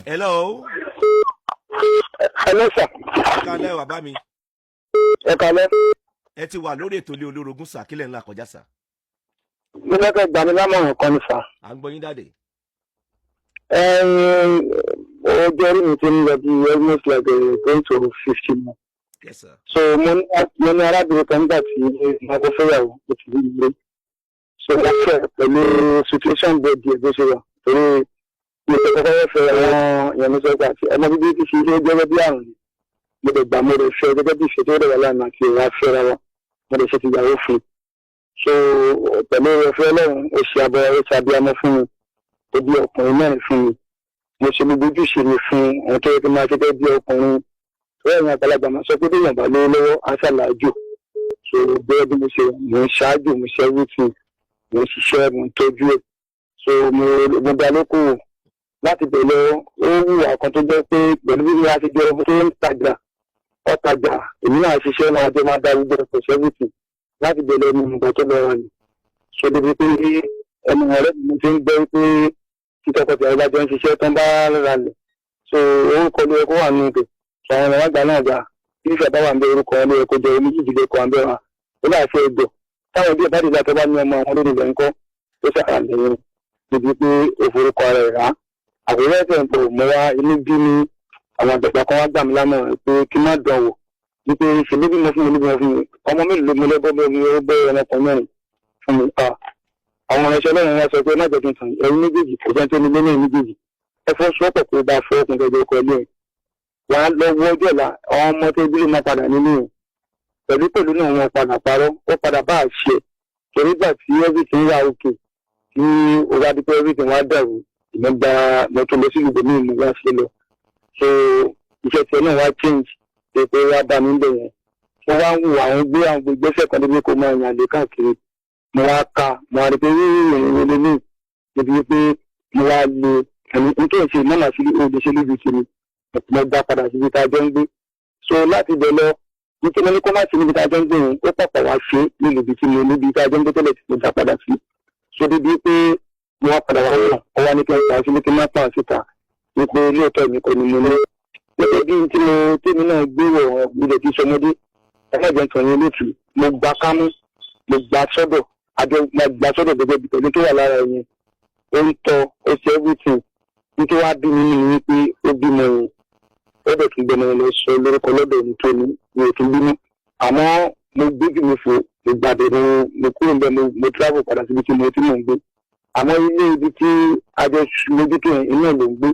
Hello. Hello, sir. Ẹ kálẹ́, bàbá mi. Ẹ kálẹ́. Ẹ ti wà lórí ètò Ilé Olórogún, sir. Kílẹ̀ ńlá kọjá, sir? Mo fẹ́ kẹ́ gbà mí lámọ̀ràn kan ní, sir. À ń gbọ́ yín, daddy. Ọjọ́ orí mi ti ń lọ bí almost like going to 50 now. Yes, sir. So mo ní arábìnrin kan nígbà tí mo kọ́ fẹ́yàwó, ó ti rí ilé. So mo fẹ́ pẹ̀lú situation bẹ́ẹ̀ díẹ̀ bó ṣe wà. Torí mi ò kọ́kọ́ fẹ́ àwọn èèyàn mi sọ pé àti ọmọ bíbí ti ṣe gẹ́gẹ́ bí àrùn ni. Mo dẹ̀ gbà, mo dẹ̀ fẹ́ gẹ́gẹ́ bí ìfẹ́ tó dẹ̀ wà láàrin àti ìwà fẹ́ra wa. Mo dẹ̀ ṣe ti ìyàwó fún un. So pẹ̀lú ọ̀fẹ́ Ọlọ́run, ó ṣe abọ́, ó ṣe abiyamọ fún mi, ó bí ọkùnrin mẹ́rin fún mi. Mo ṣe gbogbo ojúṣe mi fún àwọn tó yẹ kí n máa ṣe gẹ́gẹ́ bí ọkùnrin tó ẹ̀yìn àgbàlagbà máa sọ pé bí èèyàn bá lówó lọ́wọ́, á ṣàlàájò. So bẹ́ẹ̀ bí mo ṣe mò ń ṣáájú, mo ṣe everything, mo ń ṣiṣẹ́, mo ń tọ́jú ẹ̀. So mo dá lókòwò láti bẹ̀rẹ̀. Ó wùwà kan tó jẹ́ pé pẹ̀lú bí wọ́n á ṣe jẹ́ tó ń tajà, ó tajà, èmi náà ṣiṣẹ́ náà, jọ máa dá gbogbo ẹ̀kọ́ ṣe everything. Láti bẹ̀rẹ̀ ní ìgbà tó lọ́wọ́ ni so débi pé ẹnu ọ̀rẹ́ mi ti ń gbọ́ pé tí tọkọtìyàwó bá jọ ń ṣiṣẹ́, tó ń bá rà lẹ̀, so orúkọ ló yẹ kó wà nínú ibẹ̀. So àwọn ọmọ àgbà náà gbà tí ìfẹ́ bá wà ń bẹ, orúkọ wọn ló yẹ kó jẹ, omi jíjì lè kọ́ àbẹ́ wa ó láì fẹ́ gbọ́ táwọn ẹbí ẹ̀ bá dìgbà tó bá ní ọmọ àwọn lórí ilẹ̀ ńkọ́ tó ṣàrà lẹ́yìn débi pé òforúkọ rẹ̀ rà á. Àbúrò ẹ̀sẹ̀ ń bọ̀ mọ́ wá inú bí mi. Àwọn àgbàgbà kan wá gbà mí lámọ̀ràn pé kí n má dán wò, wípé ṣe ló bímọ fún mi, ló bímọ fún mi, ọmọ mélòó ló mú lọ́gbọ́n mi, ó bẹ́ ọmọkùnrin mẹ́rin fún mi. Àwọn ọ̀rẹ́sẹ̀ Ọlọ́run wá sọ pé má jẹ́ kí n tàn ẹ̀yin méjèèjì, kò sẹ́ni tó ní lé ní ẹ̀yin méjèèjì, ẹ fọ́ sọ́pọ̀ kó bá fọ́ ọkùnrin gẹ́gẹ́ ọkọ ilé ẹ̀ wà á lọ wọ ọjọ́ ọ̀la, àwọn ọmọ tó bí ló máa padà nínú ẹ̀. Pẹ̀lú pẹ̀lú náà, wọn padà parọ́, ó padà bá àṣẹ torí gbà tí everything wà òkè tí ó wá di pé everything wá dàrú, ìmọ̀ gba mọ́tò lọ sí ìlú mi, mo wá ṣe lọ. So iṣẹ́ tiẹ̀ náà wá change pé pé wá bá mi bẹ̀ yẹn, ó wá ń wù àwọn gbé àwọn ìgbésẹ̀ kan débi kó máa yàn lé káàkiri. Mo wá ka, mo wá rí pé yíyí ìrìn lé ní débi pé mo wá lo ẹni nítorí ṣe mọ́nà sí olè ṣe lójú sí mi, mo gbá padà síbi tá a jọ ń gbé. So láti bẹ̀ lọ, nítorí mo ní kó má sí níbi tá a jọ ń gbé yẹn, ó pàpà wá ṣe níbi tí mo níbi tá a jọ ń gbé tẹ́lẹ̀ tí mo dá padà sí. So débi pé mo wá padà wá wọ̀, ọ wá ní kí n pa sílé, kí n má pa síta, wípé lóòótọ́ mi kọ́ ni mo ní gẹ́gẹ́ bí tí mo tèmi náà gbé wọ̀ ilẹ̀ tí sọmọdé. Ẹ má jẹ́ nǹkan yẹn lótú. Mo gba kámú, mo gba sọ́dọ̀ àjọ, mo gba sọ́dọ̀ gẹ́gẹ́ bí pẹ̀lú tó wà lára yẹn, ó ń tọ́, ó ṣe everything. Nítorí wá bí mi nínú wípé ó bímọ yẹn, ó dẹ̀ tún gbẹmọ yẹn lọ sọ lórúkọ lọ́dọ̀ mi tó ní mi ò tún bínú, àmọ́ mo gbójú mi fò, mo gbàdé, mo kúrò níbẹ̀, mo travel padà síbi tí mo ti mò ń gbé. Àmọ́ ilé ibi tí a jọ mójútó yẹn, iná ló ń gbé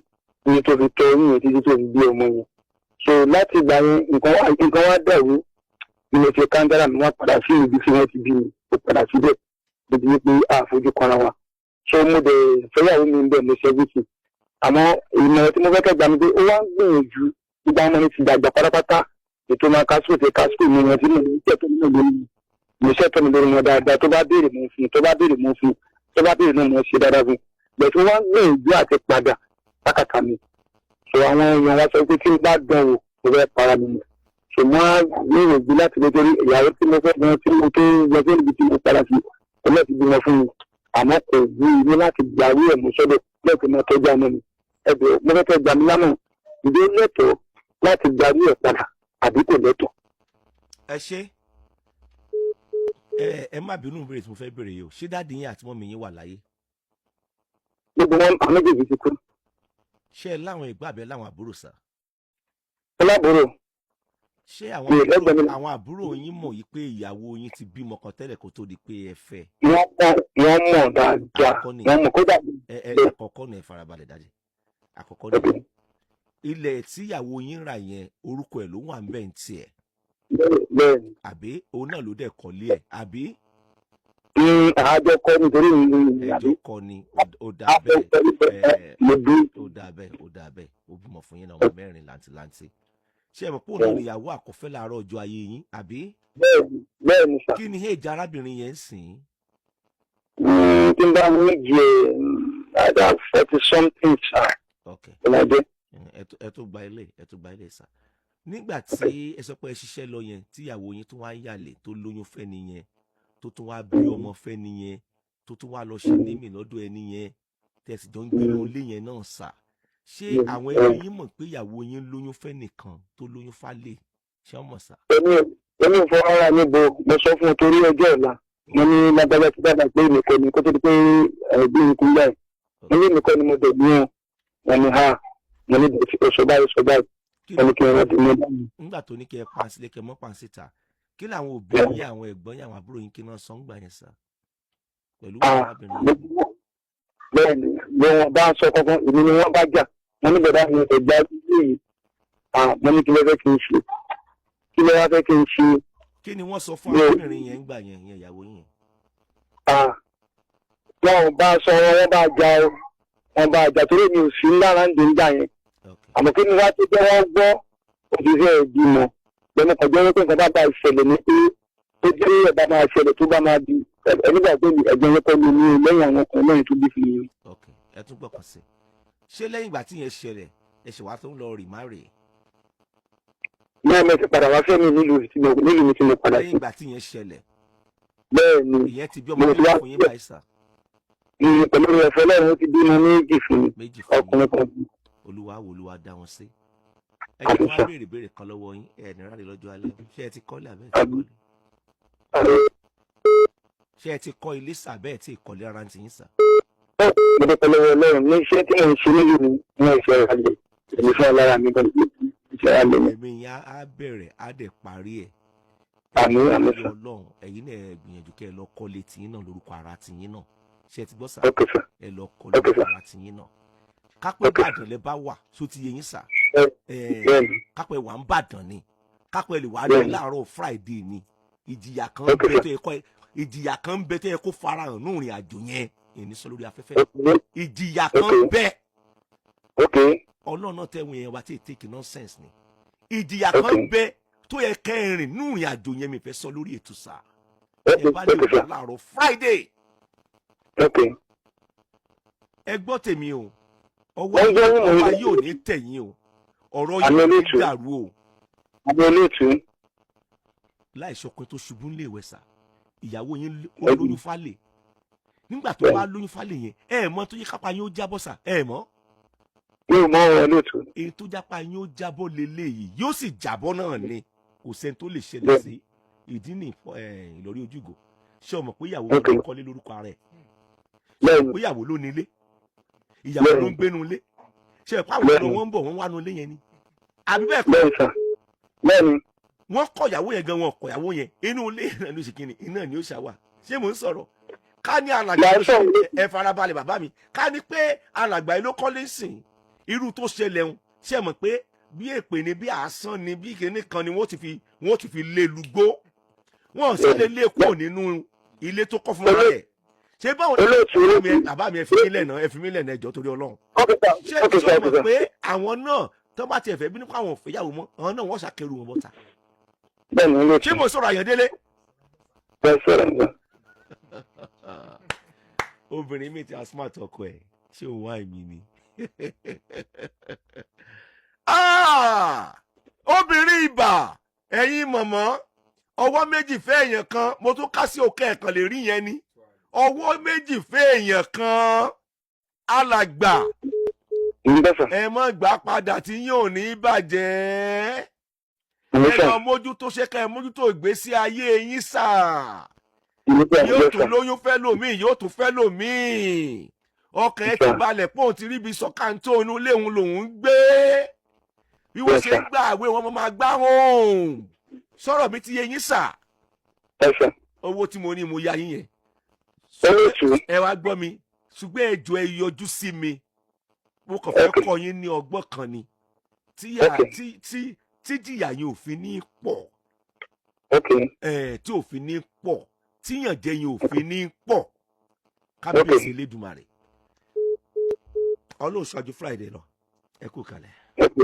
ní tó fi tọ́ oyún yẹn títí tó fi bí ọmọ yẹn. So láti ìgbà yẹn, nǹkan wá dàrú bí mo ṣe káńtàrà mi wá padà sí ibi tí wọ́n ti bí mi. Mo padà síbẹ̀ níbi wípé a fojú kanra wa. So mo dẹ̀ fẹ́yàwó mi ń bẹ̀, mo ṣe everything. Àmọ́ ìmọ̀ràn tí mo fẹ́ kẹ́ gbà mí pé ó wá ń gbìyànjú gbogbo àwọn ọmọ mi ti dàgbà pátápátá, ètò máa kásìkò tí kásìkò mi wọn tí mo ní tẹ̀tọ́ mi lórí, mo ṣètò mi lórí wọn dáadáa. Tó bá béèrè, mo fún. Tó bá béèrè, mo fún. Tó bá béèrè náà, mo ṣe dáadáa fún bẹ́ẹ̀. Tó wá ń gbìyànjú àti padà lákàtà mi. So àwọn èèyàn wa sọ pé tí n bá dán wò, mo fẹ́ para mi. So mo á gbìyànjú láti lè torí ìyàwó tí mo fẹ́ gan tí mo tó lọ sí ibi tí mo padà sí, ọlọ́ọ̀ ti bímọ fún mi, àmọ́ kò wú mi láti gbàrú ẹ̀ mú sọ́dọ̀ lẹ́ẹ̀kì máa tọ́jú àmọ́ mi. Ẹ̀bùn mo fẹ́ fẹ́ gbà mí lámọ̀, ìdí ó lẹ́tọ̀ọ́ láti gbàrú ẹ̀ padà àbí kò lẹ́tọ̀ọ́? Ẹ ṣe, ẹ má bínú, ìbéèrè tí mo fẹ́ béèrè yìí o, ṣé daddy yín àti mummy yín wà láyé? Gbogbo wọn, àwọn méjèèjì ti kú. Ṣé ẹ láwọn ẹ̀gbọ́n àbí ẹ láwọn àbúrò, sir? Ọlábòrò. Ṣé àwọn Mi ò àbúrò lẹ́gbẹ̀ẹ́ mi. Àwọn àbúrò yín mọ̀ yìí pé ìyàwó yín ti bímọ kan tẹ́lẹ̀ kó tó di pé ẹ fẹ́? Wọ́n mọ̀, wọ́n mọ̀ dáadáa. Àkọ́kọ́ nìyẹn. Wọ́n mọ̀ kódà. Ẹ àkọ́kọ́ ní, ẹ farabalẹ̀ dájú, àkọ́kọ́ ní, ilẹ̀ tíyàwó yín rà yẹn, orúkọ ẹ̀ ló wà ń bẹ̀ ń tiẹ̀? Bẹ́ẹ̀ ni. Àbí òun náà ló dẹ̀ kọ́lé ẹ̀, àbí? Ní àjọ kọ́ nítorí ìrìn àbí. Ẹjọ́ kọ́ ni, ó dà bẹ́ẹ̀ ẹ. Mo dé. Ó dà bẹ́ẹ̀, ó dà bẹ́ẹ̀. Ó bímọ fún yín náà, ọmọ mẹ́rin làǹtìlanti. Ṣé ẹ mọ̀ pé òun náà níyàwó àkọ́fẹ́ láàárọ̀ ọjọ́ ayé yín, àbí? Bẹ́ẹ̀ ni, bẹ́ẹ̀ ni, sir. Kí ni age arábìnrin yẹn ń sìn? Tí n bá ní jẹ àdá 40 something, sir. Ok. Ìlàjẹ. Ẹ tó gba ilé, ẹ tó gba ilé, sir. Nígbà tí ẹ sọ pé ẹ ṣiṣẹ́ lọ yẹn, tíyàwó yín tó wá ń yàlè, tó lóyún fẹ́ nìyẹn, tó tún wá bí ọmọ fẹ́ nìyẹn, tó tún wá lọ ṣe nímì lọ́dọ̀ ẹni yẹn, tẹ̀sí jọ ń gbénu ilé yẹn náà, sir. Ṣé àwọn ẹbí yín mọ̀ pé ìyàwó yín lóyún fẹ́ nìkan tó lóyún fálè? Ṣé wọ́n mọ̀ sá? Èmi ò fọwọ́ ra níbo. Mo sọ fún un torí ọjọ́ ọ̀la. Mo ní lágbájá ti dábàá pé èmi kọ́ ni, kó tó di pé ẹ̀gbọ́n mi kú yá ẹ̀. Mo ní èmi kọ́ ni mo dẹ̀ bí wọn. Wọ́n ní ha, mo ní bẹ̀rẹ̀ sọ báyìí, sọ báyìí. Kí Wọ́n ní kí wọ́n ti mú báyìí. Nígbà tó ní kí ẹ pa sílé, kẹ mọ́ pa síta, kí làwọn òbí yín, àwọn ẹ̀gbọ́n yín, àwọn àbúrò yín, kí náà sọ ń gbà yẹn sá pẹ̀lú arábìnrin yẹn? Bẹ́ẹ̀ ni, bí wọ́n bá ń sọ kankan, èmi ni wọ́n bá jà. Wọ́n ní bọ̀dá mi ẹ̀gbá ilé yìí. Mo ní kí ló fẹ́ kí n ṣe? Kí ló wá fẹ́ kí n ṣe? Kí ni wọ́n sọ fún arábìnrin yẹn ń gbà yẹn, yẹn ìyàwó yín yẹn? Wọn ò bá sọ, wọn bá jà o, wọn bá jà torí mi ò sí lára ń dè ń gbà yẹn. Àmọ́ kí ni wá tó jẹ́ wọ́n gbọ́ òṣìṣẹ́ ìgbìmọ̀ lẹ́nu kọjá wípé nǹkan bá bá ìṣẹ̀lẹ̀ ní pé ó jẹ́ ẹ̀bá máa ṣẹlẹ̀ tó bá máa di ẹ̀nígbà pé ẹ̀gbọ́n yẹn kọ́ ni ní lẹ́yìn àwọn ọkùnrin lẹ́yìn tó bí fún mi. Ok, ẹ tún gbọ́kàn sí. Ṣé lẹ́yìn ìgbà tí yẹn ṣẹlẹ̀, ẹ ṣe wàá tó ń lọ rì má rè? Náà mo ti padà wá fẹ́ mi nílùú mi tí mo padà Lẹ́yìn sí. ìgbà tí yẹn ṣẹlẹ̀? Bẹ́ẹ̀ ni. Ìyẹn ti bí ọmọ Mo ti méjì wá fún yín báyìí sà? Ní pẹ̀lú ẹ̀fọ́ lẹ́yìn, ó ti bímọ méjì fún mi. Méjì fún yín. Ọkùnrin kan. Olúwa wo, olúwa dá wọn sí. Ẹ jẹ́ kí wọ́n á béèrè béèrè kan lọ́wọ́ yín. Ẹ ní ráre lọ́jọ́ alẹ́. Ṣé ẹ ti kọ́lé àbẹ́ ẹ ti kọ́lé? Ṣé ẹ ti kọ́ ilé sà bẹ́ẹ̀ tí ìkọ́lé ara ti yín sà? Mo dúpẹ́ lọ́wọ́ Ọlọ́run ní iṣẹ́ tí mò ń ṣe nílùú mi ní iṣẹ́ ìrànlẹ̀ èmi fún alára mi gan, iṣẹ́ ìrànlẹ̀ mi. Ẹ̀mí yẹn á bẹ̀rẹ̀, á dẹ̀ parí ẹ̀. Àmín, àmín sà. Ọlọ́run, ẹ̀yin náà, ẹ gbìyànjú kẹ́ ẹ lọ kọ́lé tiyín náà lórúkọ ara tiyín náà. Ṣé ẹ ti gbọ́ sà? Ok sà. Ẹ lọ kọ́lé Ok, sà. lórúkọ ara tiyín náà. Kápẹ́ Ok, sà. Ìbàdàn lẹ bá wà, só ti yé yín sà? Ẹ Bẹ́ẹ̀ni. kápẹ́ wà ń bàdàn ni, kápẹ́ lè wà á lọ láàárọ̀ Friday ni, ìjìyà kan Ok, bẹ sà. tó yẹ kọ́ ìjìyà kan bẹ tó yẹ kó farahàn ní ìrìn àjò yẹn, èyí sọ lórí afẹ́fẹ́. Ìjìyà kan bẹ. Ọlọ́run náà tẹ̀wọ̀n yẹn wá tí ì take nonsense ni. Ìjìyà kan bẹ tó yẹ kẹrin ní ìrìn àjò yẹn, mi fẹ́ sọ lórí ètò sà. Ẹ bá lè Ok wà sà. láàárọ̀ Friday. Ok. Ẹ gbọ́ tèmi o, ọwọ́ Wọ́n gbọ́ yín, mò ń ọwọ́ gbọ́. yóò ní tẹ̀yìn o, ọ̀rọ̀ Àmì yóò ní olóòtú. dàrú o. Àmì olóòtú. Láì ṣọkùnrin tó ṣubú ńlé ìwẹ̀ sà, ìyàwó yín ó lóyún fálè. Nígbà tó wá lóyún fálè yẹn, ẹ mọ̀ tó yẹ kápá yín ó jábọ́ sà? Ẹ mọ̀? Mi ò mọ ọ̀rọ̀ olóòtú. Èyí tó jápá yín ó jábọ́ leléyìí, yóò sì jábọ́ náà ni, kò sẹ́ni tó lè ṣẹlẹ̀ sí ìdí ní ìlọrí ojúgò. Ṣé o mọ̀ pé ìyàwó ló kọ́lé lórúkọ ara ẹ̀? Bẹ́ẹ̀ni. Pé ìyàwó ló nílé, ìyàwó ló ń gbénu ilé. Ṣe é pàwọn ọ̀dọ́ wọn ń bọ̀, wọ́n wá nu ilé yẹn ni, àbí bẹ́ẹ̀ kọ́? Bẹ́ẹ̀ni sà, bẹ́ẹ̀ni. Wọ́n kọ̀ ìyàwó yẹn gan, wọn kọ̀ ìyàwó yẹn, inú ilé náà ló ṣe kíni, iná ni ó ṣàwà. Ṣé mò ń sọ̀rọ̀? Ká ní alàgbà Màá ló ṣe sọ̀rọ̀. Ẹ farabalẹ̀, bàbá mi. Ká ní pé alàgbà yìí ló kọ́lé sìn, irú tó ṣẹlẹ̀ ń ṣe mọ̀ pé bí èpè ni, bí àásán ni, bí kinní kan ni, wọ́n ti fi lé lugbó, wọ́n sì lè lé kúrò nínú ilé tó kọ́ fún ara rẹ̀. Ṣé báwọn Olóòtú, olóòtú. Bàbá mi, ẹ fi mí lẹ̀ náà, ẹ fi mí lẹ̀ náà, ẹ jọ̀ọ́, torí Ọlọ́run. Ok sà. Ṣé Ok sà. ṣé Ok mọ̀ sà. pé àwọn náà tó bá tiẹ̀ fẹ́ bínú pé àwọn ò fẹ́yàwó mọ́, àwọn náà wọ́n ṣàkẹrù wọn bọ́ta? Bẹ́ẹ̀ni, olóòtú. Ṣé mo sọ̀rọ̀, Àyàndélé? Bẹ́ẹ̀ sọ̀rọ̀ nígbà. Obìnrin mi ti asmart ọkọ ẹ, ṣé òun wá èmi ni? Ah! Obìnrin ibà, ẹ̀yin mọ̀mọ́, ọwọ́ méjì fẹ́ èèyàn kan, mo tún ká sí òkè ẹ̀kan lè rí yẹn ni, ọwọ́ méjì fẹ́ èèyàn kan, alàgbà. Nígbà sà. Ẹ mọ́ gbà padà tí yóò ní bàjẹ́. Nígbà Ẹ sà. lọ mójútó, ṣé ká ẹ mójútó ìgbésí ayé yín sà. Nígbà Yóò nígbà tún sà. lóyún fẹ́ lòmíì, yóò tún fẹ́ lòmíì. Ọkàn ẹ ti Sà. balẹ̀ pé òun ti ríbi sọ̀kántó, inú ilé òun lòun ń gbé. Bí wọ́n Yes, ṣe ń sir. gbà àwé wọn máa gbá home. Sọ̀rọ̀ mi ti yé yín sà? Ẹ sà. Owó tí mo ní mo ya yín yẹn. Olóòtú. Ẹ wá gbọ́ mi, ṣùgbọ́n ẹ jọ̀ọ́, ẹ yọjú sí mi. Mo kàn fẹ́ Ok. kọ́ yín ní ọgbọ́n kan ni tí yà Ok. tí tí tí jìyà yín ò fi ní pọ̀. Ẹ̀ tí ò fi ní pọ̀, tíyànjẹ yín ò fi ní pọ̀. Kábíyèsí Elédùmarè, Ọlọ́run ṣáájú Friday lọ. Ẹ kú kalẹ̀. Ok.